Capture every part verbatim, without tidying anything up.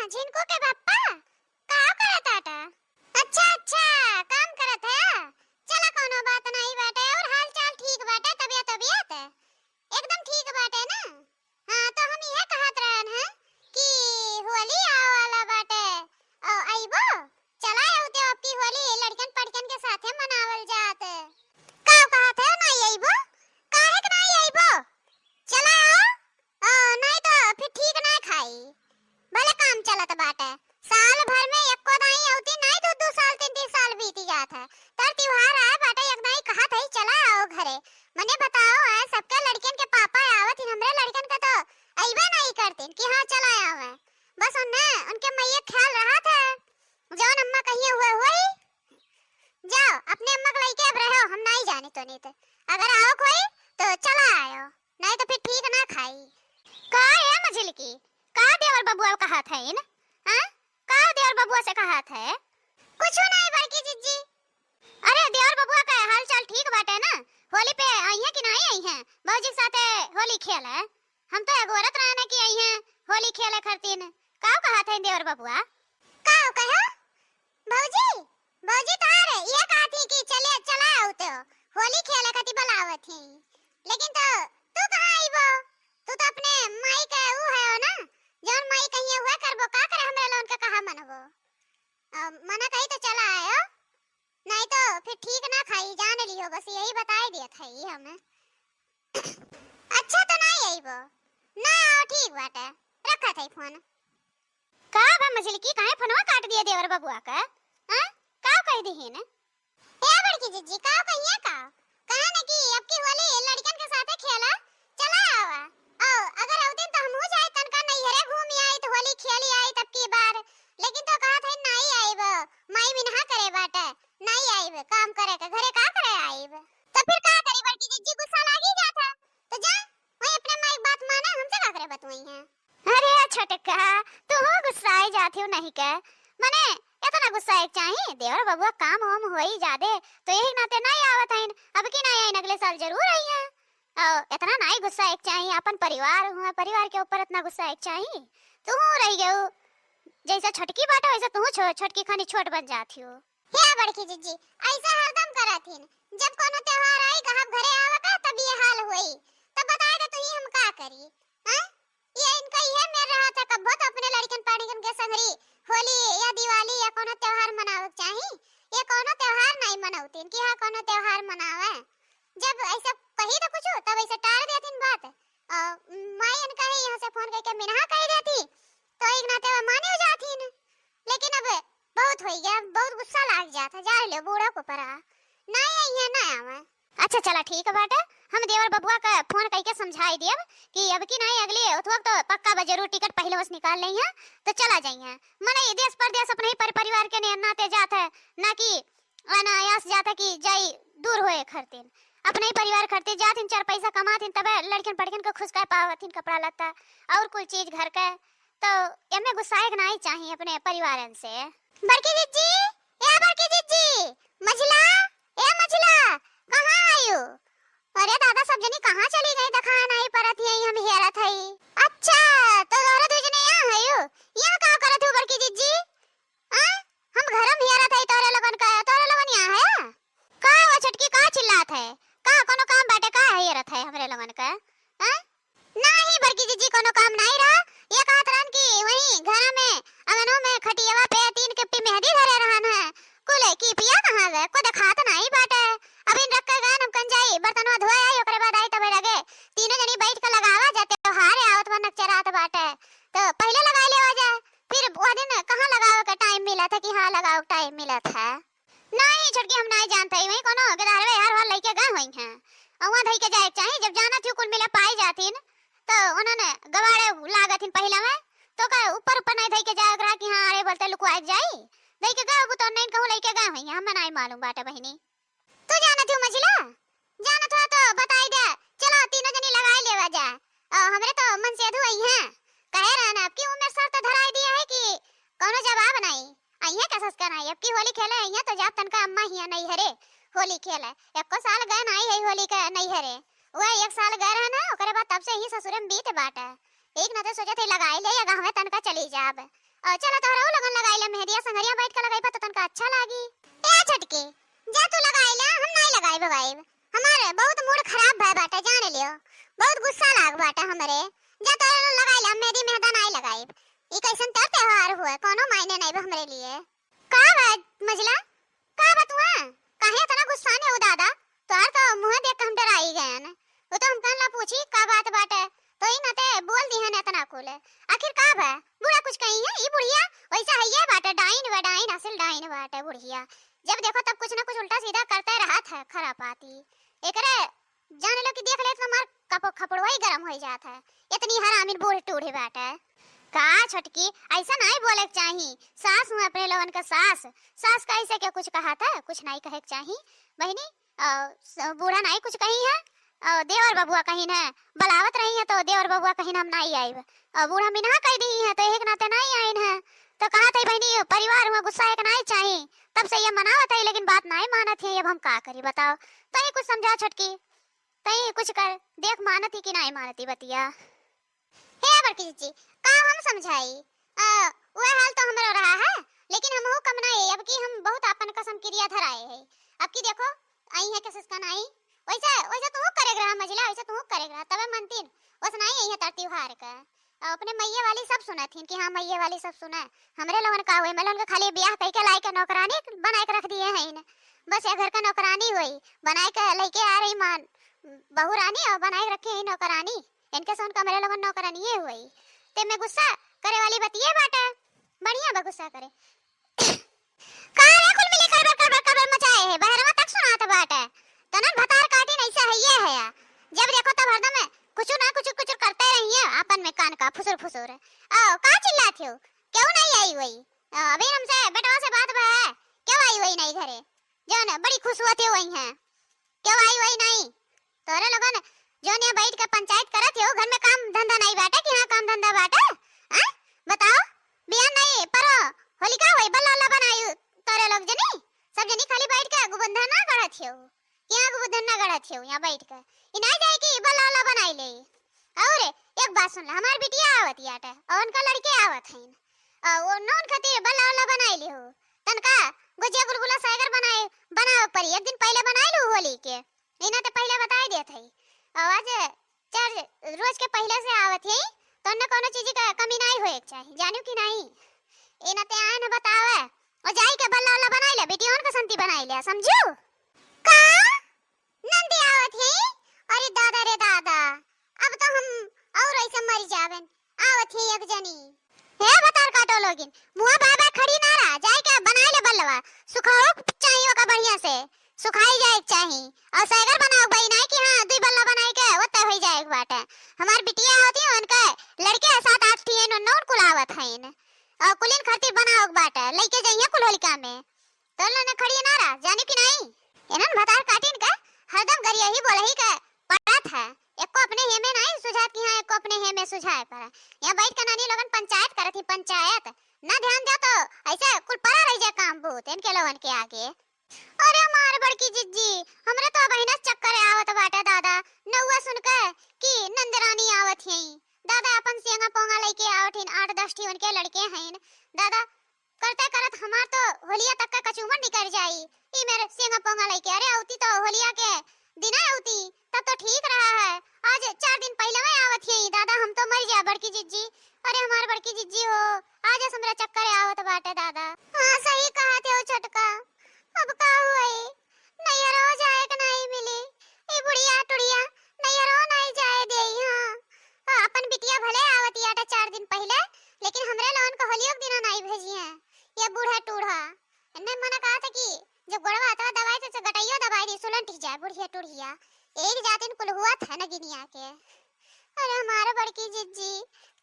झिनकू के पप्पा, का करत आटा? अच्छा, अच्छा, काम करत है। चला, कोनो बात नहीं बाटे। और हाल चाल ठीक बाटे, तबियत, तबियत? एकदम ठीक बाटे ना? हाँ, तो हम इहे कहत रहन हैं कि होली आवे वाला बाटे, अ, अइबो? चला आउते अब की होली लड़कन पड़कन के साथे मनावल जात। का कहत है, नाई अइबो? काहे के नाई अइबो? चला आओ, अ, नाई तो फिर ठीक ना खाई। भले काम चलत बाटे, साल भर में एको दाई अउती नाई, दू दू साल, तीन तीन साल बीती जात है। तर त्योहार आए बाटे, एक दाई कहत है चला आओ घरे। मने बताओ, आए सबके लड़कियन के पापा आवत ही, हमरे लड़कन के तो अइबे नहीं करतीन कि हाँ चला आवे। बस उन्हें उनके मैया ख्याल रहत है, जौन अम्मा कहिए हुए होई। जाओ, अपने अम्मा के लइके अब रहो, हम नाई जानी तो नहीं थे। अगर आओ कोई तो चला आयो, नहीं तो फिर ठीक ना खाई। का ए मझिलकी, का देवर बबुआ कहत है इन? हाँ? का देवर बबुआ से कहत है? कुछ नहीं बड़की जिज्जी। अरे देवर बबुआ का हाल चाल ठीक बाटे ना? होली पे आई है कि नहीं आई है? भौजी के साथे होली खेले। हम तो अगोरत रहने कि आई है होली खेले खरतीन। का कहत है देवर बबुआ? का कहो? भौजी, भौजी तोहार ये कहत ही कि चले, चला आउते हो, होली खेले खातिर बुलावत ही। लेकिन तो तू कहाँ आइबो? तू तो अपने माई के ऊ है हो ना, जौन माई कहिए हुए करबो, का करे हमरे लोगन के कहा मनबो? अ, मना कही तो चला आयो, नहीं तो फिर ठीक ना खाई, जान लियो, बस यही बताई दिया था ही हमें। अच्छा तो नहीं आइबो, ना आओ, ठीक बाटे, रखत है फोन। का बा मझिलकी, काहे फोनवा काट दिया देवर बबुआ का? हाँ? का कह दिहिन? ए बड़की जिज्जी, का कहिए का? कहे न कि अब की होली लड़कन के साथे खेला, चला आवा। औ अगर अब दिन तो हमहू जाए तनका नैहरे घूम आई, तो होली खेली आई तब की बार। लेकिन तो कहत है नहीं आइब, माई मिनहा करे बाटे, नहीं आइब, काम करे के, घरे का करे आइब? तो फिर का करी बड़की जिज्जी, गुस्सा लागी जात है। तो जा, वही अपने माई के बात माने, हमसे का करे बतुआई है। अरे छोटका, तू गुस्साए जाती हो नहीं के? मने इतना गुस्साए के चाही? देवर बबुआ काम होम होई जादे, तो यही नाते नहीं आवत हईन। अब की नहीं आइन, अगले साल जरूर आई है। और इतना नहीं गुस्साए के चाही, अपन परिवार हुआ, परिवार के ऊपर इतना गुस्साए के चाही? तू रह गयो, जैसे छोटकी बाटे वैसे तू छो-, छोटकी खानी छोट बन जाती हो। हे बड़की जिज्जी, ऐसे हरदम करत हिन। जब कोनो त्योहार आई, कहब घरे आवे का, तब ये हाल होई। तब बताए के तुही हम का करी? हैं? ये इनका इहे मेर रहा था, कब्बो तो अपने लड़कन पाड़िकन के संगरी होली या दिवाली या कोनो त्योहार मनावे के चाही। ये कोनो त्योहार नहीं मनौतीन कि हाँ कोनो त्योहार मनावे। जब ऐसे कही तो कुछ, तब ऐसे टार देतीन बात। और माई इनका ही यहाँ से फोन करके मिनहा कह देती, तो एक नाते वो मानी हो जातीन। लेकिन अब बहुत होई गया, बहुत गुस्सा लाग जात है, जा ले बूढ़ा को परा। नहीं आई है, ना आवे। अच्छा चला ठीक बाटे, हम देवर बबुआ का फोन कइके समझाई देब कि अब की नहीं अगली उतवा तो पक्का बा जरूर टिकट पहले से निकाल लेई है, तो चला जाई है। मने ये देश परदेश अपने ही पर-, परिवार के ने-, नाते जात है, ना कि अनायास जात है कि जाई दूर होए खरतीन। अपने ही परिवार खरतीन जात हिन, चार पैसा कमात हिन, तबे लड़कन पड़कन के खुश कर पावत हिन कपड़ा लत्ता और कुल चीज घर के। तो एमे गुस्साए के नाई चाही अपने परिवारन से। बड़की जिज्जी, ए बड़की जिज्जी, मझिला, ए मझिला, कहाँ आयु? अरे दादा, सब जनी कहाँ चली गई? देखा नहीं परत ही, हम हेरत हई। अच्छा, तो तोहरे दू जने यहाँ हयु? यहाँ का करत हो बड़की जिज्जी? हाँ? हम घर में हेरत हई तोहरे लोगन का, तोहरे लोगन यहाँ है? का वो छोटकी का चिल्लात है? का कोनो काम बाटे का हेरत है हमरे लोगन का? हाँ? नाही बड़की जिज्जी, कोनो काम नाही रहा। ये कहत रहन कि वही घर में, अंगनो में, खटियावा पे तीन किप्पी मेहंदी धरे रहन है। कुल किपिया कहाँ गए? को देखात नाही बाटे। अब इन रख के गए, हम कन जाई, बर्तनवा धोए आई, ओकरे बाद आई, तबे लगे तीनों जनी बैठ के लगावा जा, त्योहार आवत बा, नकचरात बाटे, तो पहले लगाई लेवा जाए। फिर वो दिन कहाँ लगावे के टाइम मिला था कि हाँ, लगावे के टाइम मिला था। नाही छोटकी, हम नाही जानत हई, वही कोनो गदहरवे यार वार लइके गए होई हैं। और वहाँ धई के जाए के चाही, जब जानत ही कुल मिला पाई जाथिन, तो उन्होंने गवाड़े लागत हिन पहिला में, तो का ऊपर ऊपर नाही धई के जाए रहा कि हाँ, अरे बोलते लुकवाए के जाई, धई के गए, वो तो नहीं कहूँ लइके गए होई हैं, हमें नाही मालूम बाटे बहिनी। तू जानत हो मझिला? जानत हो तो बताई दे, चलो तीनों जनी लगाई लेवा जाए। आ, हमरे तो मन से अधू आई हैं। कहे रहन, अब की उम्र सर तो धराई दिया है कि कोनो जवाब नहीं। आई हैं का ससका नहीं, अब की होली खेले आई हैं तो जाब तनका अम्मा हिया नहीं हरे होली खेले। एको साल गए नहीं है होली के नहीं हरे। वह एक साल गए रहन, ओकरे बाद तब से ही ससुरे में बीत बाटे। एक ना तो सोचत है लगाई ले या गाँवे तनका चली जाब। और चला तोहरा लोगन लगाई ले मेहंदिया, संगरिया बैठ के लगाई तो तनका अच्छा लागी। ए छोटकी, जा तू लगाई ले, हम नहीं लगाई बगाई। हमार बहुत मूड खराब भय बाटे, जान लियो। बहुत गुस्सा लाग बाटे हमरे। जा तोहरा लोगन लगाई ले, हम मेहंदी मेहंदा नहीं लगाई। ई कैसन तर त्योहार हुए, कोनो मायने नहीं बा हमरे लिए। का बा मझिला? का बा तुआ? काहे इतना गुस्सा ने हो दादा? तोहार तो मुँह देख के हम डराई गए न। वो तो हम कहन ला पूछी का बात बाटे, तो ही नाते बोल दी है इतना कुल। आखिर का बा? बूढ़ा कुछ कही है? ई बुढ़िया वैसा है ये बाटे, डाइन बा, डाइन, असल डाइन बाटे बुढ़िया। जब देखो तब कुछ ना कुछ उल्टा सीधा करते रहत है, खराब पाती। एकरे जान लो कि देख ले तो हमार कपो खपड़वा ही गरम हो जात है। इतनी हरामिन बूढ़ टूढ़े बाटे। का छोटकी, ऐसा नहीं बोले के चाही। सास हूँ अपने लोगन का सास, सास का ऐसे क्या कुछ कहा था? कुछ नहीं कहे के चाही बहिनी। अ, स-, बूढ़ा नहीं कुछ कही है। अ, देवर बबुआ कहीं है, बुलावत रही है तो देवर बबुआ कहीं हम नहीं आइब। अ, बूढ़ा मिनहा कह दी है तो एक नाते नहीं आइन है। तो कहा था बहिनी, परिवार हुआ गुस्सा एक नहीं चाही, तब से ये मनावत है, लेकिन बात नहीं मानत है। अब हम का करी बताओ? तई कुछ समझा छोटकी, तई कुछ कर देख, मानती कि नहीं मानती बतिया। हे बड़की जिज्जी, का हम समझाई? आ, वह हाल तो हमरो रहा है, लेकिन हमहू कम नहीं, अब की हम बहुत अपन कसम किरिया धराए है। अब की देखो, आई है कैसे इसका नहीं, वैसे, वैसे तू करे रहा मझिला, वैसे तू करे रहा, तबे मनतीन, बस नहीं आई है तर त्योहार का। आ, अपने मैये वाली सब सुनत हिन कि हाँ, मैये वाली सब सुने। हमरे लोगन का हुए, मैं लोगन के खाली ब्याह कई के लाई के नौकरानी बनाए के रख दिए हैं। बस ये घर का नौकरानी हुई, बनाए के लेके आ रही मान, बहू रानी और बनाए के रखे हैं नौकरानी। इनके से उनका मेरे लोगन नौकरानिये हुई। ते में गुस्सा करे वाली बतिये बाटे। बढ़िया बा गुस्सा करे। का रे कुल मिली करबर, करबर, करबर मचाए है? बहरवा तक सुनात बाटे। तनन भतार काटिन ऐसा है ये है या। जब देखो तब हरदम कुछ ना कुछ, कुछ करते रहिए आपन में कान का फुसुर, फुसुर। आओ, का चिल्लात हो? क्यों नहीं आई हुई? अ, अभी हमसे बेटवा से बात भा है। क्यों आई हुई नहीं घरे? जौन बड़ी खुश हुआ थे वही हैं। क्यों आई वही नहीं? तोरे लोगन जौन यहाँ बैठ के पंचायत करत हो, घर में काम धंधा नहीं बाटे कि हाँ काम धंधा बाटे? हाँ? बताओ, बिहान नहीं परो होलिका हुई, बल्ला उल्ला बनाई तोरे लोग जनी, सब जनी खाली बैठ के गुबंधना गढ़त हो, यहाँ गुबंधना गढ़त हो यहाँ बैठ के। ई नहीं जाए कि बल्ला उल्ला बनाई ले। और एक बात सुन ले, हमार बिटिया आवत याटे और उनका लड़के आवत हैं, और वो नौन खातिर बल्ला उल्ला बनाई ले हो, तनका गुजिया गुलगुला सैगर बनाए, बनावे परी, एक दिन पहले बनाए लू होली के। इन्हें तो पहले बताई देत है। और आज चार रोज के पहले से आवत है, तो उन्हें कोनो चीज का कमी नहीं होए के चाही, जानू कि नहीं? इन्हें ते आए न बतावे, और जाई के बल्ला उल्ला बनाई ले, बिटिया उनका संती बनाई ले, समझू? का? नंदी आवत है? अरे दादा रे दादा, अब तो हम और ऐसे मर जावन। आवत है एक जनी। हे भतार काटो लोगिन, मुँह बाय बाय खड़ी ना रहा, जाए के बनाए ले बल्लवा, सुखाओ चाहिए ओका बढ़िया से, सुखाई जाए के चाही। और सैगर बनाओ भाई, नहीं कि हाँ, दुई बल्ला बनाए के ओते होई जाए के बाटे। हमार बिटिया होती है, उनका लड़के सात आठ ठियन, नौन कुल आवत हैं। और कुलिन खातिर बनाओ के बाटे, लेके जाइए कुल होलिका में। तोर लने खड़ी ना रहा, जानी कि नहीं? इन्हन भतार काटिन के हरदम गरिया ही बोलही के पड़त है। एको अपने हे में नहीं सुझात कि हाँ, एको अपने हे में सुझाए पर। यहाँ बैठ के नानी लोगन पंचायत करत ही, पंचायत। ना ध्यान दे तो ऐसे कुल पड़ा रह जाए काम बूत इनके लोगन के आगे। अरे हमार बड़की जिज्जी, हमरे तो बहिना चक्कर आवत बाटे दादा, नौआ सुन के कि नंदरानी आवत हैं। दादा अपन सेंगा पोंगा लेके आवत हैं, आठ दस ठी उनके लड़के हैं। दादा करते करत हमार तो होलिया तक का कचूमर निकल जाई। ई मेरे सेंगा पोंगा लेके, अरे औती तो होलिया के दिना औती, तब तो ठीक रहा है। आज चार दिन पहले में आवत है, दादा हम तो मर जा बड़की जिज्जी। अरे हमार बड़की जिज्जी हो, आज हमरा चक्कर आवत बाटे दादा। हाँ सही कहा थे छोटका, अब का हुई, नैहरो जाए के नहीं मिली, ई बुढ़िया टुढ़िया नैहरो नहीं जाए देई। हाँ, हाँ, अपन बिटिया भले आवत याटा चार दिन पहले, लेकिन हमरे लोगन का होलियो के दिना नहीं भेजी है ये बूढ़ा टूढ़ा। इन्ने मना कहा था कि जब गोड़वा हाथवा दबाई तो गटैयो दबाई दी, सुलन टिक जाए बुढ़िया टुढ़िया। एक जातिन कुल हुआ था न गिनिया के। अरे हमारे बड़की जिज्जी,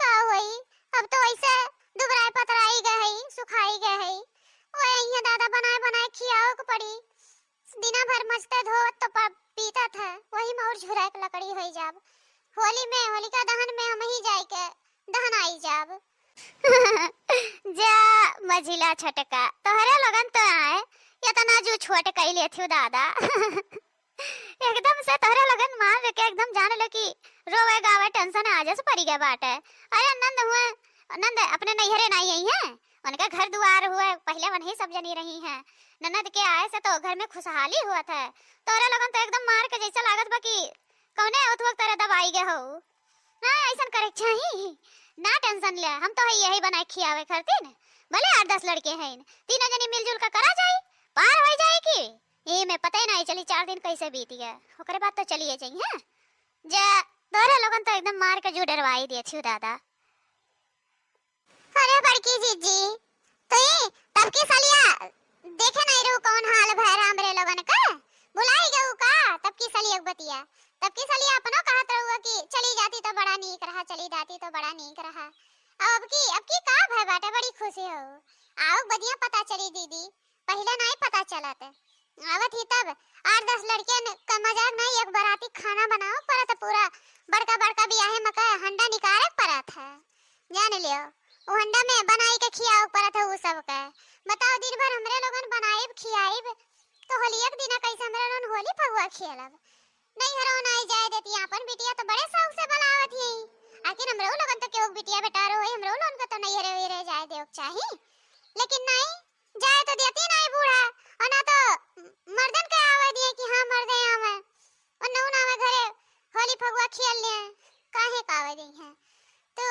का होई? अब तो ऐसे दुबराए पतराई गए है, सुखाई गए है। वो यहाँ दादा बनाए बनाए खियाओ के पड़ी। दिना भर मजते धोवत तो प-, पीतत है, वही में और झुराए के लकड़ी होई जाब। होली में, होलिका दहन में हम ही जाए के दहन आई जाब। जा मझिला छोटका, तोहरे लोगन तो आए, इतना जू छोट कई लेथियो दादा। एकदम से तोहरे लोगन मान लेके एकदम जान लो कि रोवे गावे टेंशन आ जस पड़ी गए बाटे। अरे नंद हुए नंद अपने नैहरे नाई आई हैं, उनका घर दुआर हुआ, पहिले वनही सब जनी रही हैं। ननद के आए से तो घर में खुशहाली हुआ था। तोरे लोगन तो एकदम मार के जैसे लागत बा कि कौने अवत वक्त तोरे दबाई गए हो। ना, ऐसन करे के चाही। ना tension ले, हम तो है यही बनाए खियावे खातिर। भले आठ दस लड़के हैं, तीनों जनी मिलजुल के करा जाई, पार हो जाई कि। ए में पता ही नहीं चली चार दिन कैसे बीत गया, ओकरे बाद तो चलिए जाई हैं। जा, तोरे लोगन तो एकदम मार के जू डरवाई दिए थी दादा। अरे बड़की जीजी, तुई तब की सलिया देखे नहीं रहू कौन हाल भय हमरे लोगन का? भुलाई गऊ का तब की सलिया के बतिया? तब की सलिया अपनो कहत रहुआ कि चली जाती तो बड़ा नीक रहा, चली जाती तो बड़ा नीक रहा। अब, अब की, अब की का भय बाटे, बड़ी खुशी हो। आओ बदिया पता चली दीदी, पहिले नाई पता चलत। आवत ही तब आठ दस लड़कियन का मजाक नाई, एक बराती खाना बनाओ परत, पूरा बड़का बड़का बियाहे में का हंडा निकारे परत है। जान लियो, उ हंडा में बनाई के खियाओ परत है उ सब के। बताओ, दिन भर हमरे लोगन बनाइब खियाइब, तो होली एक दिना कैसे हमरे लोगन होली फगुआ खेलब? नहीं हरो नाई जाए देती, आपन बिटिया तो बड़े शौक से बुलावत ही। आखिर हमरो लोगन तो केहू बिटिया बेटा रहो है, हमरो लोगन का तो नहीं हरे हुए रह जाए देव चाही, लेकिन नहीं, जाए तो देती नहीं बूढ़ा, और ना तो मर्दन के आवे दिए कि हाँ मर्दे आवे, और नऊ नावे घरे होली फगुआ खेल ले, काहे का आवे दी है? तो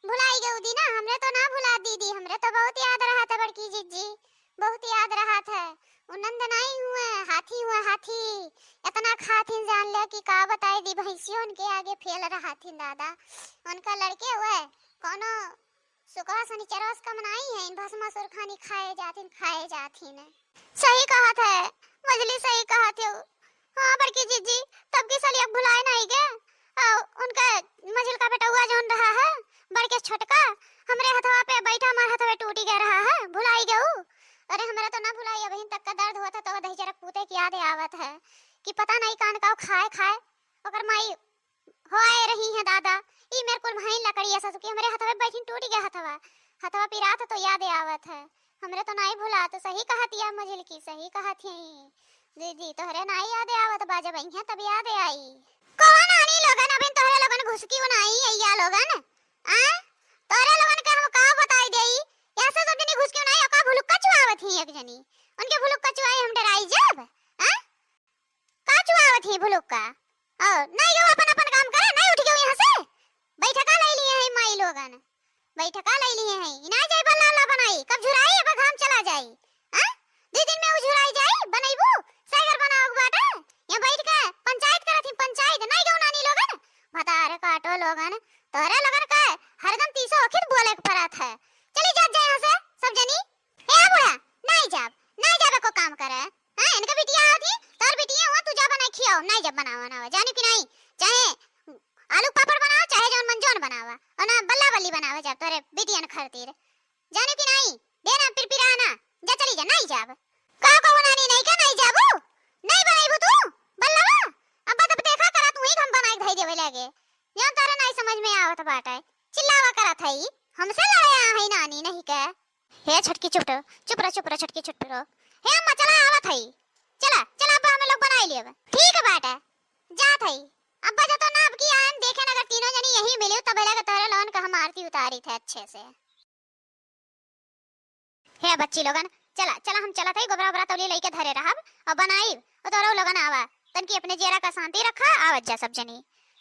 भुलाई गऊ दी ना, हमरे तो ना भुला दीदी, हमरे तो बहुत याद रहा था बड़की जीजी, बहुत याद रहा था। उ नंद नाई हुए, हाथी हुए, हाथी। इतना खाथिन जान ले कि का बताई दी, भैंसियों उनके आगे फेल रहा थिन दादा। उनका लड़के हुए, कौनो सुकवा शनिचरवा से कम नाई है, इन भस्मासुर खानी खाए जाथिन, खाए जाथिन। सही कहत है, मझली सही कहत है। हाँ बड़की जीजी, तब की सलिया भुलाए नहीं गे। आ, उनका मझिल का बेटउआ जौन रहा है, बड़के छोटका, हमरे हथवा पे बैठा, हमार हथवे टूटी गए रहा है, भुलाई गऊ। अरे हमरा तो ना भुलाई, अबहिन तक का दर्द होत है तो दही जरा पूते की याद आवत है कि पता नहीं कान का खाए खाए ओकर माई होए रही है दादा। ई मेर कुल भाई लकड़िया ससुकी हमरे हथवे बैठिन टूटी गए हथवा, हथवा पिरात तो याद आवत है। हमरे तो नाई भुला, तो सही कहत या मझिल की, सही कहत है। दीदी, तोहरे नाई याद आवत बा, जब अइहें तब याद आई। कहो नानी लोगन, अबहिन तोहरे लोगन घुसकी उ नाई अइया लोगन। आ? तोहरे लोगन के हम का बताई देई? यहाँ से सब जनी घुसकी उ नाई, ओका भुलुक्का चुआवत ही एक जनी। उनके भुलुक्का चुआई हम डराई जब? आ? का चुआवत ही भुलुक्का? और नाई गो अपन अपन काम करे, नाई उठ गयो यहाँ से। बैठका ले लिए हैं माई लोगन, बैठका ले लिए हैं। इना जाए बल्ला ला बनाई, कब झुराई, अब घाम चला जाई। हाँ? दो दिन में उ झुराई जाई, बनैबू, साइगर बनाओ के बाटे। यहाँ बैठ के पंचायत करत ही, पंचायत, नाई गो नानी लोगन। भतार काटो लोगन, तोरे लोगन का हरदम तीसो आखिर बोले के परत है। चली जात जाए यहाँ से, सब जनी। ए बूढ़ा, नाई जाब, नाई जाबे को काम करे। हाँ, इनके बिटिया आवत ही, तोर बिटिया हुआ, तू जा बनाई खियाओ, नाई जब बनावा ना हो, जानी कि नाई? चाहे आलू पापड़ बनावा, चाहे जौन मन जौन बनावा, और ना बल्ला बल्ली बनावा जब तोरे बिटियन खातिर, जानी कि नाई? देना पिरपिराना, जा चली जा, नाई जाब। का कहू नानी, नाई का नाई जाबू? नाई बनाईबू तू बल्लवा? अब तब देखा करा तू ही हम बनाई धई देवे लगे, जौन तोरे नाई समझ में आवत बाटे, चिल्लावा करत है, हमसे लड़े आ है नानी नहीं के। हे छोटकी चुप रहो, चुप रहो, चुप रहो छोटकी चुप रहो। हे अम्मा चला आवत हई, चला चला अब हम लोग बनाई लेब। ठीक बाटे, जात हई। अब्बा जो तो ना अब की आयन देखे अगर तीनों जनी यही मिली तब लगे तोहरे लोगन का हम आरती उतारी थे अच्छे से। हे बच्ची लोगन, चला चला हम चलत हई, गोबरा ओबरा तौली लइके धरे रहब और बनाई। और तोहरो लोगन आवा, तनकी अपने जियरा का शांति रखा, आवत जा सब जनी।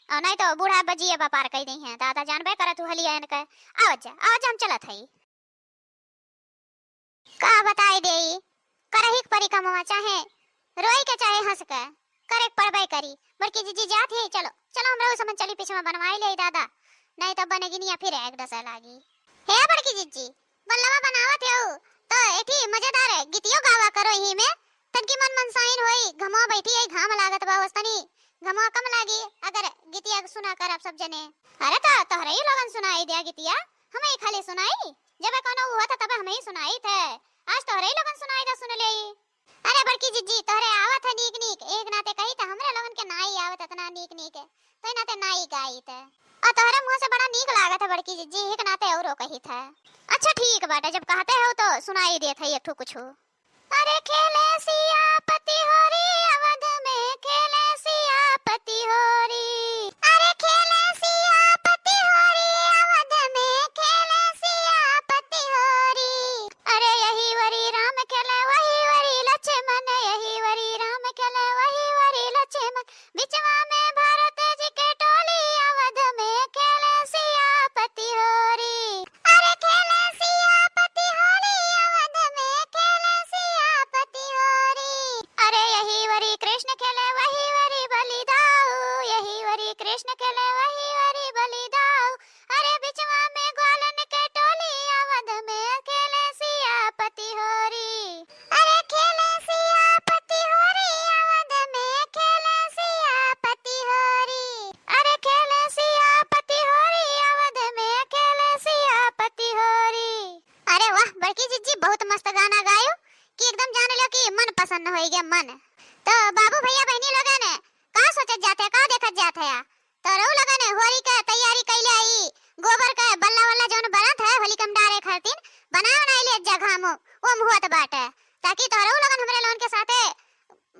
और नहीं तो बूढ़ा बजिए बा पार कई दी हैं, दादा जानबे करत हु हलिया इनके। आवत जा, आवत जा हम चलत हई। का बताई देई, करही के परी कमवा, चाहे रोई के चाहे हंस के, करे के पड़बे करी। बड़की जीजी जात है, चलो चलो हमरा उ समन चली पीछे में बनवाई ले दादा, नहीं तो बनेगिनिया फिर एक डसे लागी। हे बड़की जीजी, बल्लवा बनावत है तो एठी मजेदार गीतियो गावा करो यही में, तनकी मन मनसाइन होई, घमवा बैठी है, घाम लागत बा, ओस्तनी घमवा कम लागी अगर गीतिया सुना करब सब जने। अरे तो तोहरे ही लोगन सुनाई दिया गीतिया, हम ही खाली सुनाई, जब कोनो हुआ था तब हम ही सुनाई थे, आज तोहरे ही लोगन सुनाई दा सुन लेई। अरे बड़की जीजी, तोहरे आवत है नीक नीक, एक नाते कही तो हमरे लोगन के नाई आवत इतना नीक नीक, तो ही नाते नाई गाई थे। और तोहरे मुंह से बड़ा नीक लागत है बड़की जीजी, एक नाते औरो कही थे। अच्छा ठीक बाटे, जब कहते हो तो सुनाई देत है एक ठो कुछ। अरे खेले सियापति होरी अवध में, खेले सियापति होरी। अरे खेले सियापति होरी अवध में, खेले बहुत मस्त गाना गायो कि एकदम जान लो कि मन प्रसन्न होई गया मन। तो बाबू भैया बहिनी लोगन, का सोचत जात है, का देखत जात है? तो रऊ लोगन होली के तैयारी कैले आई, गोबर के बल्ला वल्ला जौन बनत है होली के में डारे खातिर, बनाए बनाए ले जा घामो, वो में होत बाटे, ताकि तो रऊ लोगन हमरे लोगन के साथे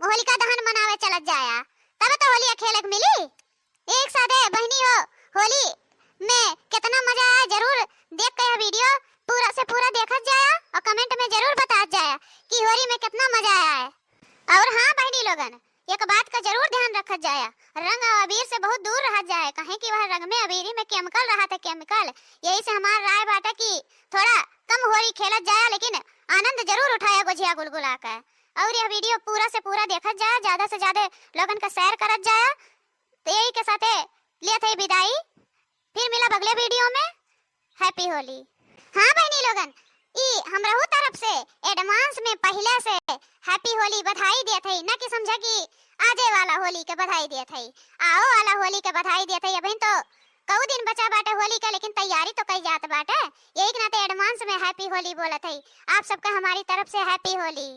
होलिका दहन मनावे चलत जाया, तब तो होलिया खेले के मिली। एक साथे बहिनी हो, होली में कितना मजा आया, जरूर देख के यह वीडियो पूरा से पूरा देखत जाया और कमेंट में जरूर बतात जाया कि होली में कितना मजा आया है। और हाँ बहिनी लोगन, एक बात का जरूर ध्यान रखत जाया, रंग और अबीर से बहुत दूर रहत जाए, काहे कि वह रंग में अबीरी में केमिकल रहत है, केमिकल। यही से हमार राय बाटे कि थोड़ा कम होली खेलत जाया, लेकिन आनंद जरूर उठाया गोझिया गुलगुला के। और यह वीडियो पूरा से पूरा देखत जाया, ज्यादा से ज्यादा लोगन का शेयर करत जाया। तो यही के साथे लेत है विदाई, फिर मिलब अगले वीडियो में। हैप्पी होली। हाँ बहिनी लोगन, ई हमरहू तरफ से एडवांस में पहिले से हैप्पी होली बधाई देत है, न कि समझा कि आजे वाला होली के बधाई देत है, आओ वाला होली के बधाई देत है। अबहिन तो कऊ दिन बचा बाटे होली का, लेकिन तैयारी तो कई जात बाटे, यही के नाते एडवांस में हैप्पी होली बोलत है। आप सबका हमारी तरफ से हैप्पी होली।